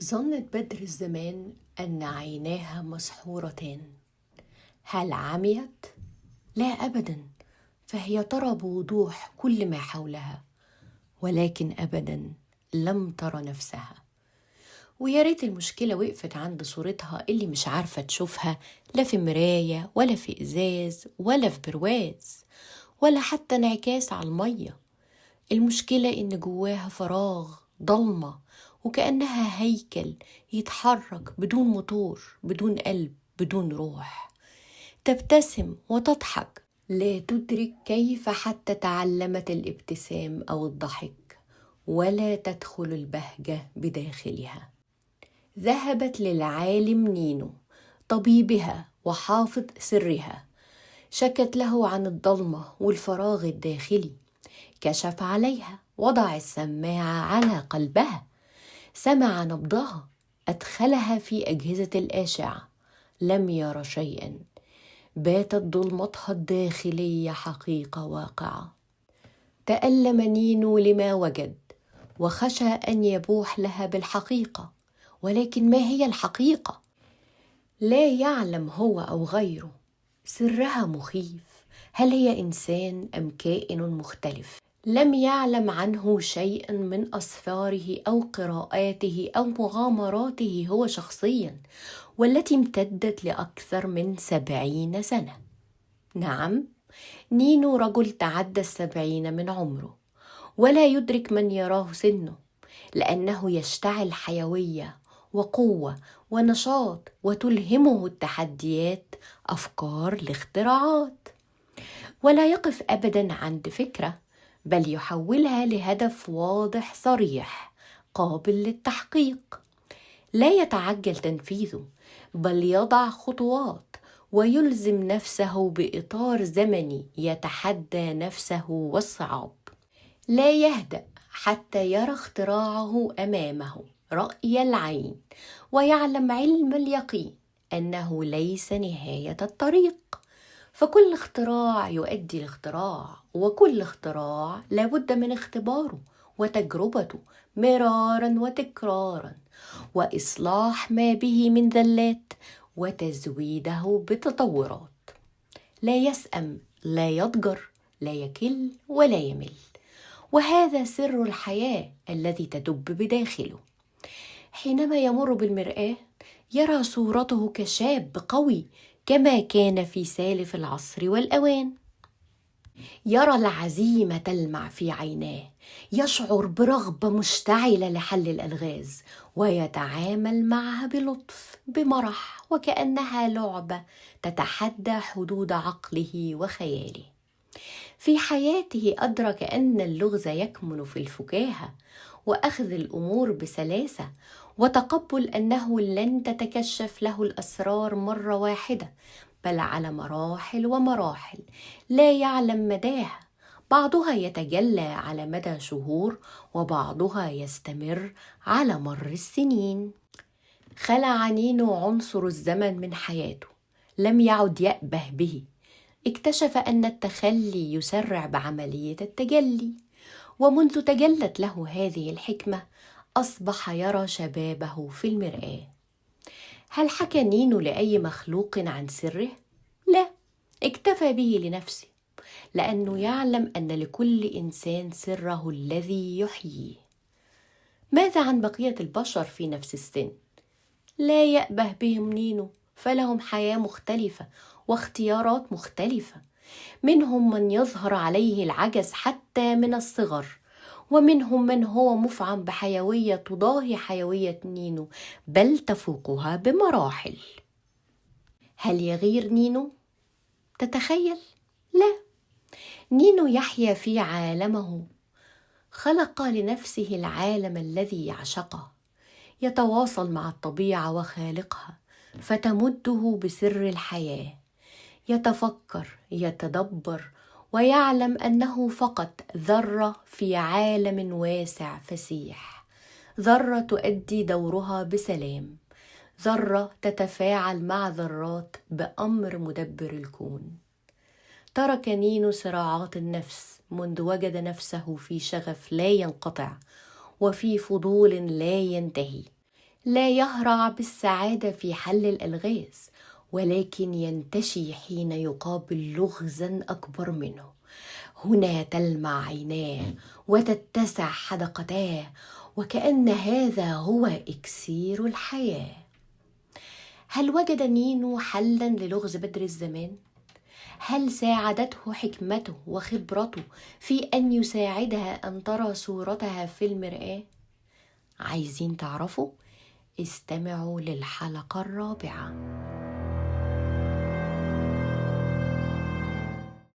ظنت بدر الزمان أن عيناها مسحورتان. هل عميت؟ لا أبدا، فهي ترى بوضوح كل ما حولها، ولكن أبدا لم ترى نفسها. ويا ريت المشكلة وقفت عند صورتها اللي مش عارفة تشوفها، لا في مراية ولا في إزاز ولا في برواز ولا حتى انعكاس على المية. المشكلة إن جواها فراغ، ضلمة، وكأنها هيكل يتحرك بدون موتور، بدون قلب، بدون روح. تبتسم وتضحك، لا تدرك كيف حتى تعلمت الابتسام أو الضحك، ولا تدخل البهجة بداخلها. ذهبت للعالم نينو طبيبها وحافظ سرها، شكت له عن الضلمة والفراغ الداخلي. كشف عليها، وضع السماعة على قلبها، سمع نبضها، أدخلها في أجهزة الأشعة، لم ير شيئا. باتت ظلمتها الداخلية حقيقة واقعة. تألم نينو لما وجد، وخشى أن يبوح لها بالحقيقة، ولكن ما هي الحقيقة؟ لا يعلم هو أو غيره. سرها مخيف، هل هي إنسان أم كائن مختلف؟ لم يعلم عنه شيئا من أسفاره أو قراءاته أو مغامراته هو شخصيا، والتي امتدت لأكثر من 70 سنة. نعم، نينو رجل تعدى 70 من عمره، ولا يدرك من يراه سنه، لأنه يشتعل حيوية وقوة ونشاط، وتلهمه التحديات أفكار لاختراعات، ولا يقف أبدا عند فكرة، بل يحولها لهدف واضح صريح قابل للتحقيق. لا يتعجل تنفيذه، بل يضع خطوات ويلزم نفسه بإطار زمني يتحدى نفسه والصعاب. لا يهدأ حتى يرى اختراعه أمامه رأي العين، ويعلم علم اليقين أنه ليس نهاية الطريق. فكل اختراع يؤدي لاختراع، وكل اختراع لابد من اختباره وتجربته مرارا وتكرارا، وإصلاح ما به من ذلات وتزويده بتطورات. لا يسأم، لا يضجر، لا يكل ولا يمل. وهذا سر الحياة الذي تدب بداخله. حينما يمر بالمرآة يرى صورته كشاب قوي كما كان في سالف العصر والأوان. يرى العزيمة تلمع في عيناه، يشعر برغبة مشتعلة لحل الألغاز، ويتعامل معها بلطف بمرح، وكأنها لعبة تتحدى حدود عقله وخياله. في حياته أدرك أن اللغز يكمن في الفكاهة وأخذ الأمور بسلاسة، وتقبل أنه لن تتكشف له الأسرار مرة واحدة، بل على مراحل ومراحل لا يعلم مداها. بعضها يتجلى على مدى شهور، وبعضها يستمر على مر السنين. خلع نينو عنصر الزمن من حياته، لم يعد يأبه به. اكتشف أن التخلي يسرع بعملية التجلي، ومنذ تجلت له هذه الحكمة أصبح يرى شبابه في المرآة. هل حكى نينو لأي مخلوق عن سره؟ لا، اكتفى به لنفسه، لأنه يعلم أن لكل إنسان سره الذي يحييه. ماذا عن بقية البشر في نفس السن؟ لا يأبه بهم نينو، فلهم حياة مختلفة واختيارات مختلفة. منهم من يظهر عليه العجز حتى من الصغر، ومنهم من هو مفعم بحيوية تضاهي حيوية نينو، بل تفوقها بمراحل. هل يغير نينو؟ تتخيل؟ لا، نينو يحيا في عالمه، خلق لنفسه العالم الذي يعشقه، يتواصل مع الطبيعة وخالقها فتمده بسر الحياة، يتفكر، يتدبر، ويعلم أنه فقط ذرة في عالم واسع فسيح، ذرة تؤدي دورها بسلام، ذرة تتفاعل مع ذرات بأمر مدبر الكون. ترك نينو صراعات النفس منذ وجد نفسه في شغف لا ينقطع وفي فضول لا ينتهي. لا يهرع بالسعادة في حل الألغاز، ولكن ينتشي حين يقابل لغزا أكبر منه. هنا تلمع عيناه وتتسع حدقتاه، وكأن هذا هو إكسير الحياة. هل وجد نينو حلا للغز بدر الزمان؟ هل ساعدته حكمته وخبرته في أن يساعدها أن ترى صورتها في المرآة؟ عايزين تعرفوا؟ استمعوا للحلقة الرابعة.